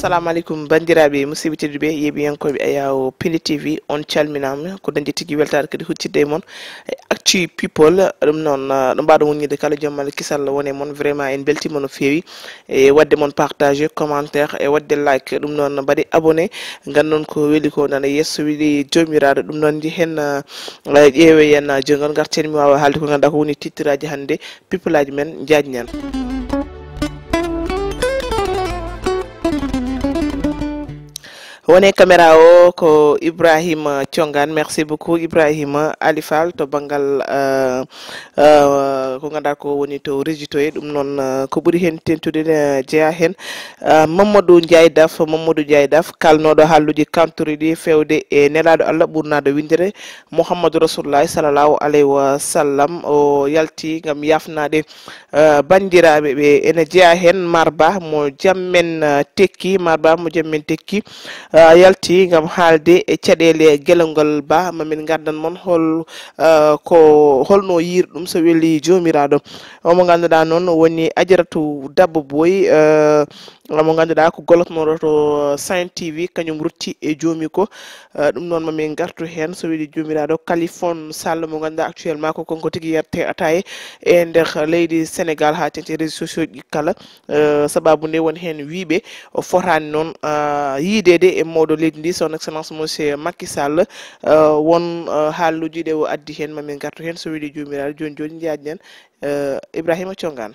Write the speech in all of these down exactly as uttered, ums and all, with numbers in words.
Assalamu aleykum, banndiraaɓe musidɓe tedduɓe, yeeɓiyankooɓe Ayaw Pindi T V, on calminaama. Ko dañde tigi weltaare kadi huccitde e mon e Actu People. Ɗum noon, ah, ɗo mbaɗon wonñiide kala, jam Allah kisal wone mon. Vraiment, en mbeltiima no feewi e waɗde mon partage, commentaire e waɗde like. Ɗum noon, mbaɗe abonné, nganndon ko weli ko nana yeeso weli Joomiraaɗo. Ɗum noon, njehen, ah, ƴeewen, ah, jogal ngarten, mi waawa haalde ko ngannduɗaa ko woni titraaji hannde. People aji men, njaajnen. Woni e caméra o ko Ibrahima Thiongan. Merci beaucoup, Ibrahima. Ali Fall to banngal, euh, euh, ko ngannduɗaa ko woni to régie to e ɗum noon, euh, ko ɓuri heen teeŋtude ne jeyaa heen. Euh, Mamadou Ndiaye Daf, Mamadou Ndiaye Daf, kalnooɗo haalluuji kamtoriiɗi feewde e nelaaɗo Allah ɓurnaaɗo winndere Mouhamadou Rasulullah sallallahu alayhi wa sallam. O yalti ngam yaafnaade, eh, banndiraaɓe ɓe. Ene jeyaa heen Maar Ba mo jam men, eh, tekki, Maar Ba mo jam men tekki, eh, yalti ngam haalde e caɗeele gelongol Ba. Ma min ngardan mon hol, eh, ko holno yiir ɗum so weli Joomiraaɗo. O mo ngannduɗaa noon woni Ajaratu Dabbo Boy, eh, mo ngannduɗaa ko gollotnooɗo to Saint T V, kañum rutti e joomi ko. Eh, ɗum noon, ma min ngartu heen, so weli Joomiraaɗo, Kalifon Sall mo ngannduɗaa actuellement ko kanko tigi yarte ataye e nder leydi Sénégal haa teŋti réseaux sociaux ɗi kala. Eh, sababu nde won heen wiyɓe o fotaani noon, ah, yiideede e mawɗo leydi ndi, son excellence monsieur Macky Sall. Eh, won, eh, haalluuji ɗe o addi heen, ma min ngartu heen, so weli Joomiraaɗo. Jooni jooni njaajnen, eh, Ibrahima Thiongan.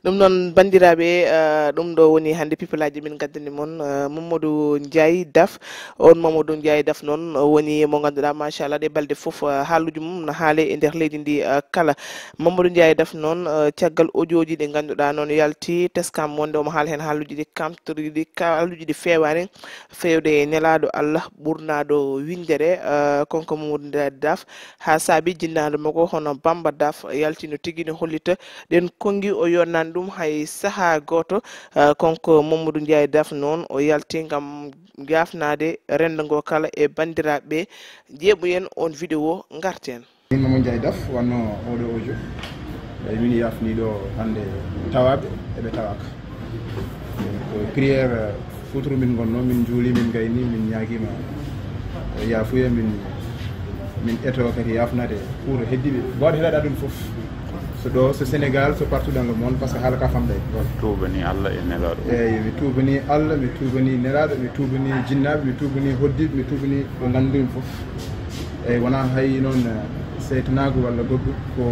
Ɗum noon, banndiraaɓe, eh, ɗum ɗo woni hannde people aji min ngaddani mon, eh, Mamadou Ndiaye Daf. On Mamadou Ndiaye Daf noon, eh, woni mo ngannduɗaa, machallah, ɗe balɗe fof, eh, haalluuji mum no haale e nder leydi ndi, eh, kala. Mamadou Ndiaye Daf noon, eh, caggal audio ji ɗi ngannduɗaa noon yalti, teskam wonde omo haala heen haalluuji ɗi kamtoriiɗi, ka-, haalluuji ɗi feewaani, feewde e nelaaɗo Allah ɓurnaaɗo winndere, eh, kanko Mamadou Ndiaye Daf, haa saabi jinnaaɗo makko hono Bamba Daf yaltino tigi no hollita ɗeen konngi o yonnaani ɗum hay sahaa gooto. Eh, kanko Mamadou Ndiaye Daf noon o yalti ngam yaafnaade renndo ngo kala e banndiraaɓe ɓe. Ƴeeɓoyen on vidéo, ngarten. Min Mamadou Ndiaye Daf, wonno oɗo audio. Eyi, min yaafni ɗo hannde tawaaɓe e ɓe tawaaka. Ko prière, eh, futuro min ngonno, min njuuli, min ngayni, min ñaagiima, eh, yaafuya, min, min eto kadi yaafnaade pour heddiiɓe. Mbaawɗo heɗaade aduna fof. So ɗo, so Sénégal, so partout dans le monde, parce que haala ka famɗay. Tuubani Allah e nelaaɗo. Eyi, mi tuubani Allah, mi tuubani nelaaɗo, mi tuubani jinnaaɓe, mi tuubani hoddiiɓe, mi tuubani ɓe ngannduɗen fof. Eyi, wonaa hay noon, eh, seytanaagu walla goɗɗum, ko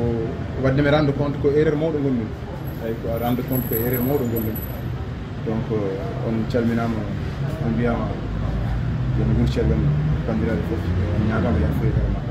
waɗde mi rendre compte ko erreur mawɗo ngonmi. Eyi, ko rendre compte ko erreur mawɗo ngonmi. Donc, eh, on calminaama, on mbiyaama, yo no ngurcel won banndiraaɓe fof, on ñaagaama yaafuya kala maɓɓe.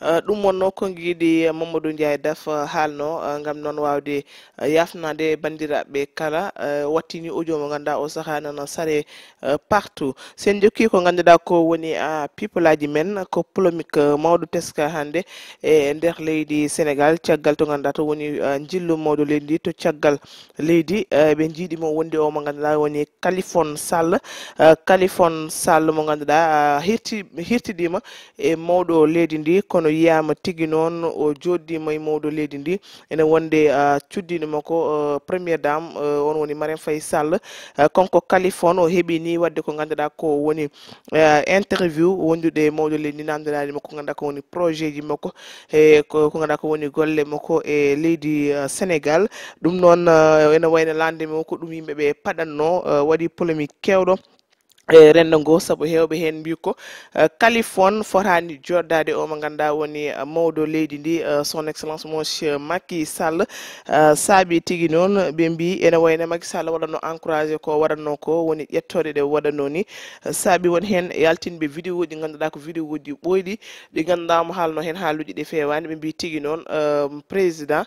Eh, ɗum wonno konngiɗi Mamadou Ndiaye Daf, eh, haalno, eh, ngam noon waawde, eh, yaafnaade banndiraaɓe kala, eh, wattini audio mo ngannduɗaa o sahaa nana sare, eh, partout. So en njokki ko ngannduɗaa ko woni, ah, people aji men, ko polémique, eh, mawɗo teska hannde e nder leydi Sénégal, caggal to ngannduɗaa to woni, eh, njillu mawɗo leydi ndi to caggal leydi, eh, ɓe njiiɗi mo wonde o mo ngannduɗaa woni Kalifon Sall. Eh, Kalifon Sall mo ngannduɗaa, ah, hirti-, hirtidiima e mawɗo leydi ndi, kono yiyaama tigi noon o jooɗdiima e mawɗo leydi ndi. Ene wonde, ah, cuddiiɗo makko, ah, première dame, ah, on woni Marème Faye Sall. Ah, kanko Kalifon o heɓi ni waɗde ko ngannduɗaa ko woni, ah, interview wondude e mawɗo leydi ndi, namdanaade makko ko ngannduɗaa ko woni projet ji makko e ko, ko ngannduɗaa ko woni golle makko e leydi, ah, Sénégal. Ɗum noon, ah, ene wayno lande makko ɗum yimɓe ɓe paɗatno, ah, waɗi polémique keewɗo e renndo ngo, sabu heewɓe heen mbiyi ko, eh, Kalifon fotaani jooɗdaade o mo ngannduɗaa woni, eh, mawɗo leydi ndi, eh, son excellence monsieur Macky Sall. Eh, saabi tigi noon, ɓe mbiyi ene wayno Macky Sall waɗatno encouragé ko waɗatno ko woni ƴettooɗe ɗe waɗatno ni. Eh, saabi won heen yaltinɓe vidéo ji ngannduɗaa ko vidéo ji ɓooyɗi, ɗi ngannduɗaa mo haalno heen haaluuji ɗi feewaani. Ɓe mbiyi tigi noon, eh, président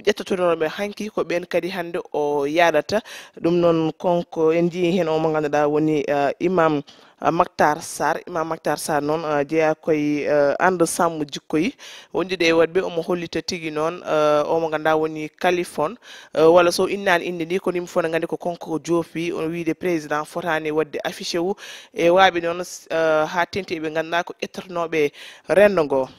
ƴettotonooɓe hanki ko ɓeen kadi hannde o yaaɗata. Ɗum noon, kanko en njiyii heen o mo ngannduɗaa woni, eh, Imam, eh, Mactar Sarr. Imam Mactar Sarr noon, eh, jeyaa koye, eh, And Sàmm Jikko Yi. Wondude e waɗɓe, omo hollita tigi noon, eh, o mo ngannduɗaa woni Kalifon, eh, walla so innaani innde ndi, kono yimɓe fof ne nganndi ko kanko joofi, on wiyde président fotaani waɗde affiché wu. E waaɓe noon, eh, haa teŋti eɓe ngannduɗaa ko ƴettotonooɓe renndo ngo.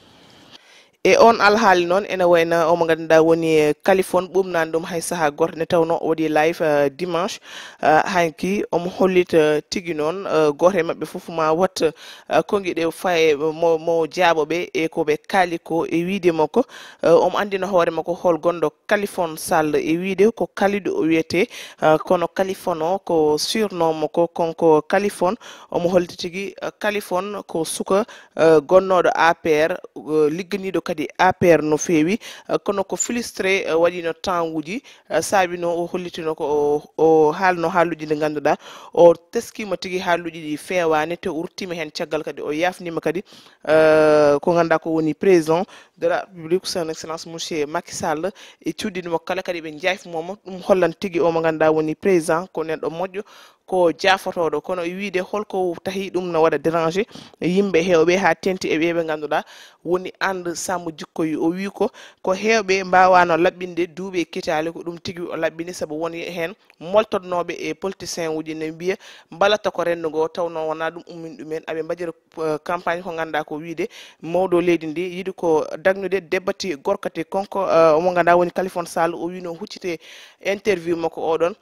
E on alhaali noon, ene wayna omo ngannduɗaa woni, eh, Kalifon, ɓumnaani ɗum hay sahaa gooto, nde tawnoo o waɗi live, eh, dimanche, eh, hanki. Omo hollita tigi noon, eh, gooto e maɓɓe fof ma wat, eh, konngi ɗe faye mo, mo jaabo ɓe e ko ɓe kaali ko e wiyde makko. Eh, omo anndina hoore makko hol gonɗo Kalifon Sall e wiyde ko Kalidu o wiyetee, eh, kono Kalifon o ko surnom makko, kanko Kalifon. Omo hollita tigi, eh, Kalifon ko suka, eh, gonnooɗo A P R, eh, ligganiiɗo kadi A P R no feewi, eh, kono ko frustré, eh, waɗiino temps uji, eh, saabino o hollitino ko o, o haalno haaluuji ɗi ngannduɗaa, o teskiima tigi haaluuji ɗi feewaani, te o ruttiima heen caggal kadi, o yaafniima kadi, eh, ko ngannduɗaa ko woni président de la République, son excellence monsieur Macky Sall, e cuuɗiiɗo makko kala kadi ɓe njaafnii mo. Ɗum hollan tigi o mo ngannduɗaa woni président ko neɗɗo moƴƴo, ko jaafotooɗo, kono e wiyde holko tahi ɗum no waɗa déranger yimɓe heewɓe, haa teeŋti e ɓe ɓe ngannduɗaa woni And Samm Jikkoy. O wiyi ko, ko heewɓe mbaawaano laɓɓinde duuɓi e kitaale, ko ɗum tigi o laɓɓini, sabu won heen moltotnooɓe e politicien uji ne mbiya mbalata ko renndo ngo, tawnoo wonaa ɗum ummini ɗumen. Aɓe mbaɗira, eh, campagne ko ngannduɗaa ko wiyde mawɗo leydi ndi yiɗi ko dagnude debbati gorkati. Kanko, eh, omo ngannduɗaa woni Kalifon Sall, o wiino huccite interview makko oɗon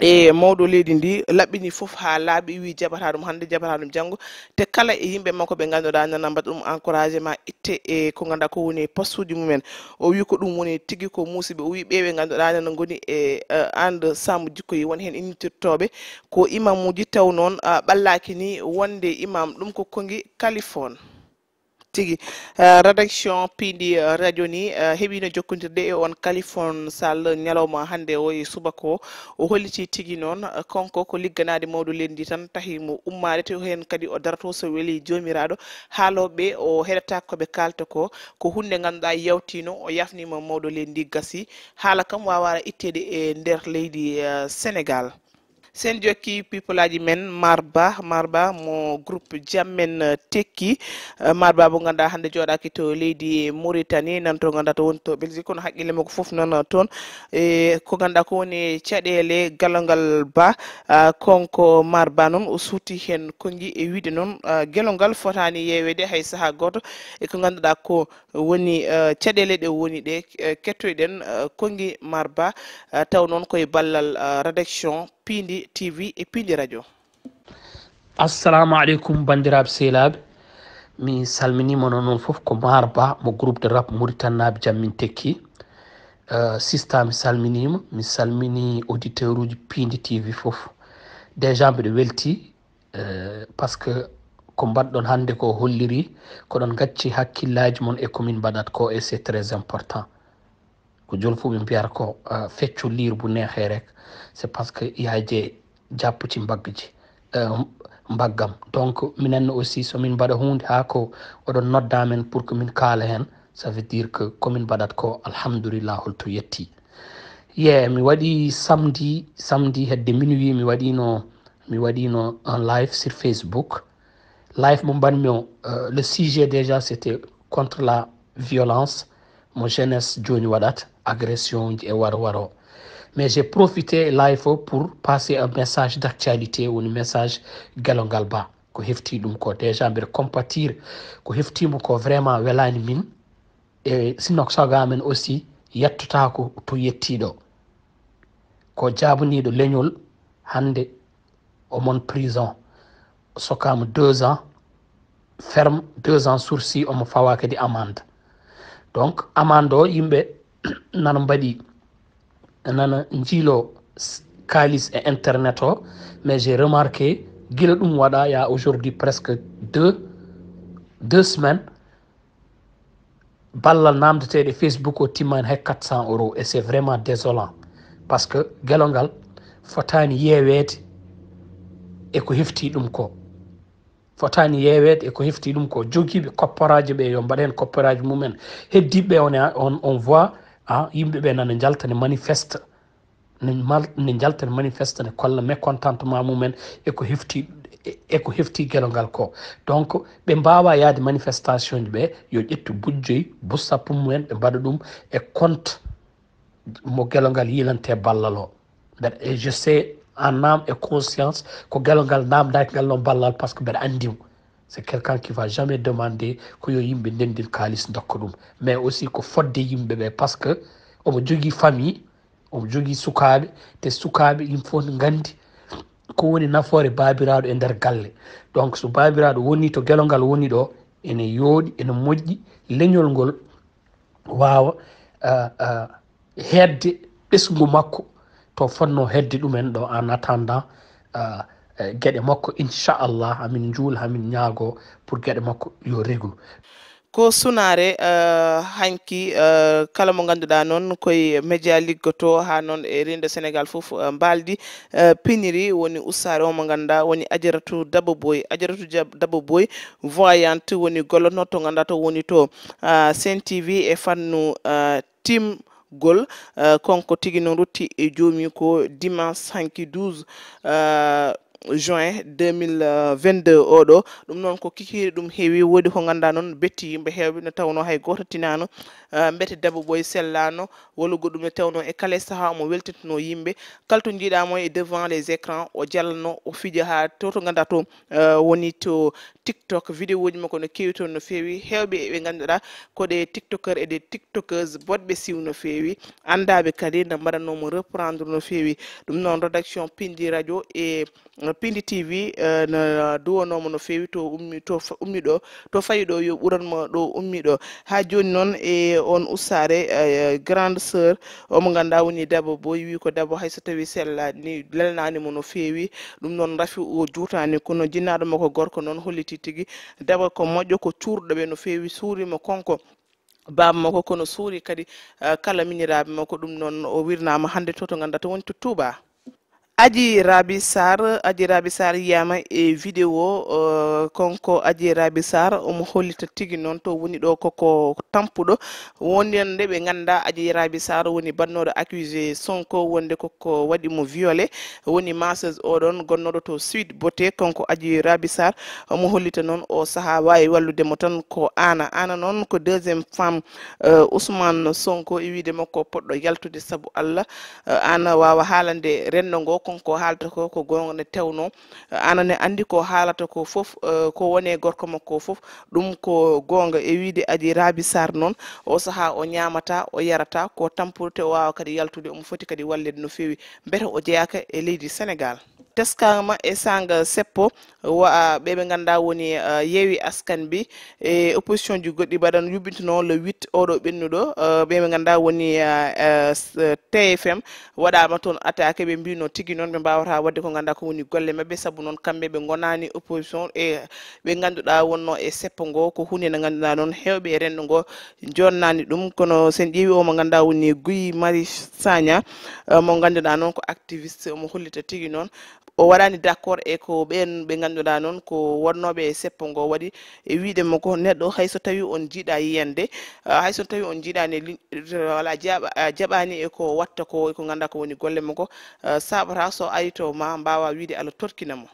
e mawɗo leydi ndi, laɓɓini fof haa laaɓi, wi jaɓata ɗum hannde, jaɓata ɗum janngo. Te kala e yimɓe makko ɓe ngannduɗaa nana mbaɗa ɗum encouragé ma itte e ko ngannduɗaa ko woni e postuuji mumen. O wi ko ɗum woni tigi ko muusiɓe. O wi ɓe ɓe ngannduɗaa nana ngoni e, eh, And Samm Jikkoy, won heen innitirtooɓe ko imamuuji, taw noon, ah, ɓallaaki ni wonde imam, ɗum ko konngi Kalifon. Tigi, eh, rédaction Piindi, eh, radio ni, eh, heɓiino jokkondirde e on Kalifon Sall ñalawma hannde o e subaka o. O holliti tigi noon, eh, kanko ko ligganaade mawɗo leydi ndi tan tahi mo ummaade, te heen kadi o daroto so weli Joomiraaɗo. Haalooɓe o heɗata ko ɓe kaalta ko, ko huunde ngannduɗaa yawtiino, o yaafniima mawɗo leydi ndi, gasi. Haala kam waawaara itteede e nder leydi, eh, Senegaal. Sen jokki pipolaaji men, Mar Ba, Mar Ba mo groupe Jammen, eh, Tekki. Eh, Mar Ba mo ngannduɗaa hannde jooɗaaki to leydi Mauritanie, nan to ngannduɗaa to woni to Belgique, kono hakkille makko fof nan toon. E ko ngannduɗaa ko woni caɗeele Gelongal Ba, ah, kanko Mar Ba noon o suuti heen konngi e wiyde noon, ah, Gelongal fotaani yeeweede hay sahaa gooto e ko ngannduɗaa ko woni, eh, caɗeele ɗe woni ɗe, eh, kettoyɗen, eh, konngi Mar Ba, eh, taw noon koye ballal, eh, rédaction Piindi T V e Piindi Radio. Assalamu aleykum, banndiraaɓe sehilaaɓe. Mi salminiima noon, noon fof ko Mar Ba mo groupe de rap Mauritanie Jammin Tekki. Eh, sista, mi salminiima, mi salmini auditeur uji Piindi T V fof. Déjà mbiɗo welti, eh, parce que ko mbaɗɗon hannde ko holliri ko ɗon ngacci hakkillaaji mon e ko min mbaɗat ko, et c'est très important. Ko jolfuɓe mbiyata ko, eh, feccu liir bu neexee rek, c'est parce que yaa je jàpp ci mbagg ji, eh, mbaggam. Donc minen aussi so min mbaɗa huunde haa ko oɗon nodda men pour que min kaala heen, ça veut dire que ko min mbaɗat ko, alhamdulillah, holto yetti. Ye, mi waɗi samedi, samedi hedde minuit, mi waɗino, mi waɗino un live sur Facebook. Live mo mbaɗmi o, euh, le sujet déjà, c'était contre la violence mo jeunesse jooni waɗat, agression uji e waro waro. Mais j'ai profité live o pour passer un message d'actualité, woni message Gelongal Ba. Ko hefti ɗum ko, déjà mbiɗa compatir ko heftiimo ko, vraiment welaani min. E sinno ko sago amen aussi, yettotaako to yettiɗo. Ko jaabaniiɗo leñol, hannde omon prison, o sokaama deux ans ferme, deux ans sursis, omo fawa kadi amende. Donc amende o, yimɓe nana mbaɗi, nana njiilo s-, kaalis e internet o, mais j'ai remarqué gila ɗum waɗa, il y a aujourd'hui presque deux, deux semaines, ballal namdeteeɗe Facebook o timmaani hay quatre cents euros, et c'est vraiment désolant, parce que Gelongal fotaani yeeweede e ko hefti ɗum ko. Fotaani yeeweede e ko hefti ɗum ko. Jogiiɓe kopparaaji ɓe yo mbaɗ heen kopparaaji mumen. Heddiiɓe ɓe on, on, on voit, ah, yimɓe ɓe nana njalta ne manifeste, ne mal-, ne njalta ne manifeste, ne kolla mécontentement mumen e ko hefti, e, e ko hefti Gelongal ko. Donc ɓe mbaawa yahde manifestation ji ɓe, yo ƴettu bujjoy, bus sappo mumen, ɓe mbaɗa ɗum e compte mo Gelongal yiilante ballal o. Mbeɗa, et je sais en âme et conscience ko Gelongal namdaaki ngal ɗon ballal, parce que mbeɗa anndi mo. C'est quelqu'un qui va jamais demander ko yo yimɓe ndenndin kaalis ndokka ɗum. Mais aussi ko fodde yimɓe ɓe, parce que omo jogii famille, omo jogii sukaaɓe, te sukaaɓe yimɓe fof ne nganndi ko woni nafoore baabiraaɗo e nder galle. Donc so baabiraaɗo woni to gelongal woni ɗo, ene yooɗi, ene moƴƴi leñol ngol waawa, ah, ah, heedde ɓesngu makko to fotnoo heedde ɗumen ɗo, en attendant, ah, eh, geɗe makko, inchallah, hamin njuula, hamin ñaagoo pour geɗe makko yo reglu. Ko sunaare, eh, hanki, eh, kala mo ngannduɗaa noon koye média liggoto haa noon e rendo Sénégal fof, eh, mbaaldi, eh, piniri woni ustaare o mo ngannduɗaa woni Ajaratu Daba Boy. Ajaratu Jab-, Daba Boy, voyante, woni gollotnooɗo to ngannduɗaa to woni to, ah, Sen T V e fannu, ah, timgol, ah, kanko tigi noon rutti e joomum ko dimanche hanki douze, ah, juin deux mille vingt-deux oɗo. Ɗum noon ko kikiiɗe ɗum heewi, woodi ko ngannduɗaa noon betti yimɓe heewɓe, nde tawnoo hay gooto tinaano, ah, mbete Daba Boy sellaano, walla goɗɗum nde tawnoo e kala e sahaa omo weltintinoo yimɓe. Kala to njiiɗaa mo e devant les écrans, o jalno, o fija haa to, to ngannduɗaa to, eh, woni to TikTok. Vidéoji makko no keewi toon no feewi. Heewɓe ɓe ngannduɗaa ko des tiktokeurs et des tiktokeuses boɗɓe siw no feewi. Anndaaɓe kadi no mbaɗatnoo mo reprendre no feewi. Ɗum noon, rédaction Pindi Radio e, eh, Pindi T V, eh, no duwanoo mo no feewi to ummi, to fa-, ummi ɗo, to fayi ɗo yo ɓuran mo ɗo ummi ɗo. Haa jooni noon e on ustaare, eh, grande sœur, omo ngannduɗaa woni Daba Boy, wi ko Daba hay so tawii sellaani, lelnaani mo no feewi. Ɗum noon rafi o juutaani, kono jinnaaɗo makko gorko noon holliti tigi Daba ko moƴƴo, ko cuurɗo ɓe no feewi, suuri mo kanko baaba makko, kono suuri kadi, eh, kala miñiraaɓe makko. Ɗum noon o wirnaama hannde to, to ngannduɗaa to woni to Touba. Aji Rabi Sarr, Aji Rabi Sarr yiyaama e vidéo, eh, kanko Aji Rabi Sarr omo hollita tigi noon to woni ɗo koko tampuɗo. Wonande ɓe ngannduɗaa Aji Rabi Sarr woni baɗnooɗo accusé Sonko wonde koko waɗi mo violé, woni masseuse oɗon gonnooɗo to Sweet Beauté, kanko Aji Rabi Sarr omo hollita noon o sahaa waawi wallude mo tan ko Aana. Aana noon ko deuxième femme, eh, Ousmane Sonko e wiide makko poɗɗo yaltude sabu Allah. Eh, Aana waawa haalande renndo ngo, kanko haalata ko, ko goonga nde tawnoo. Eh, Aana ne anndi ko haalata ko fof, eh, ko woni e gorko makko fof, ɗum ko goonga. E wiide Aji Rabi Sarr noon, o sahaa o ñaamata, o yarata, ko tampude te o waawa kadi yaltude, omo foti kadi walleede no feewi. Mbete o jeyaaka e leydi Sénégal. Teskaama e saanga seppo, wa-, ɓe ɓe ngannduɗaa woni, eh, Yewwi Askan Wi e opposition ji goɗɗi mbaɗan yuɓɓintinoo le huit oɗo ɓennuɗo, eh, ɓe ɓe ngannduɗaa woni, eh, eh, s-, eh, T F M waɗaama toon attaque, ɓe mbino tigi noon ɓe mbaawata waɗde ko ngannduɗaa ko woni golle maɓɓe, sabu noon kamɓe ɓe ngonaani opposition e ɓe ngannduɗaa wonnoo e seppo ngo, ko huunde nde ngannduɗaa noon heewɓe e renndo ngo jonnani ɗum. Kono sen ƴeewi o mo ngannduɗaa woni Guy Marius Sagna, eh, mo ngannduɗaa noon ko activiste, omo hollita tigi noon o waɗaani d'accord e ko ɓeen ɓe ngannduɗaa noon ko wonnooɓe e seppo ngo waɗi, e wiide mo ko neɗɗo hay so tawii on njiɗaa yiyande, eh, hay so tawii on njiɗaani liñ-, wala jaɓa-, eh, jaɓaani e ko watta ko, e ko ngannduɗaa ko woni golle makko, eh, saɓata so ari to ma mbaawa wiide Allah torkina mo.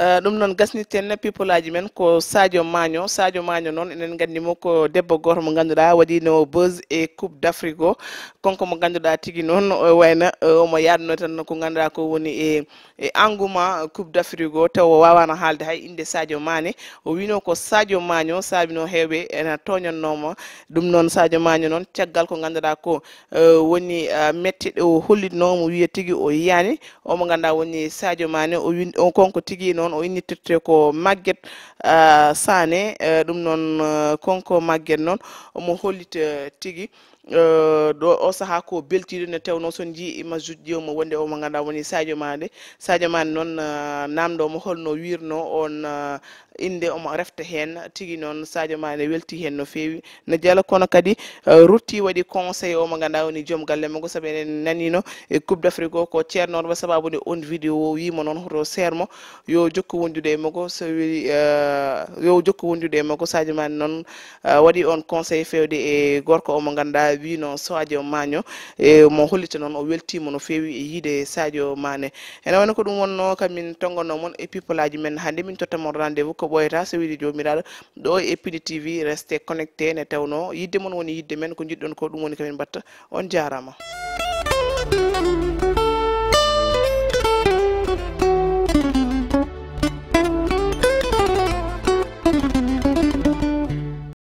Eh, ɗum noon gasniten people aji men ko Sadio Maño. Sadio Maño noon enen nganndi mo ko debbo gooto mo ngannduɗaa waɗino buzz e Coupe d'Afrique o. Kanko mo ngannduɗaa tigi noon o wayna, eh, omo yaadno tan ko ngannduɗaa ko woni e, e engouement Coupe d'Afrique o, taw o waawaano haalde hay innde Sadio Mané. O wino ko Sadio Maño saabino heewɓe ena tooñannoo mo. Ɗum noon Sadio Maño noon caggal ko ngannduɗaa ko, eh, woni, eh, mette ɗe o hollitnoo mo wiya tigi o yiyaani. O mo ngannduɗaa woni Sadio Mané, o win-, o kanko tigi noon o innirte ko Maguette, ah, Sané, eh, ɗum noon, eh, kanko Maguette noon omo hollita tigi, eh, ɗo o sahaa ko beltiiɗo nde tawnoo so njii image uji ɗi omo wonde omo ngannduɗaa woni Sadio Mané. Sadio Mané noon, eh, namndo mo holno wirnoo on, eh, innde omo refta heen. Tigi noon Sadio Mané weltii heen no feewi. Ne jala kono kadi, eh, rutti waɗi conseil o mo ngannduɗaa woni joom galle makko, sabu enen naniino e Coupe d'Afrique o ko ceernooɗo mo sababu nde on vidéo o wiimo noon hoto seer mo yo jokku wondude e makko, so weli, eh, yo jokku wondude e makko. Sadio Mané noon, eh, waɗi on conseil feewde e gorko o mo ngannduɗaa wiino Sadio Maño, e mo hollita noon o weltiima no feewi e yiide Sadio Mané. Ene wayno ko ɗum wonnoo kamin tonnganoo mon e people aji men hannde. Min totta mon rendez-vous ko ɓooyata so weli Joomiraaɗo ɗo e Pindi T V. Restez connectés nde tawnoo yidde mon woni yidde men, ko njiɗɗon ko ɗum woni ko min mbaɗta. On jaaraama.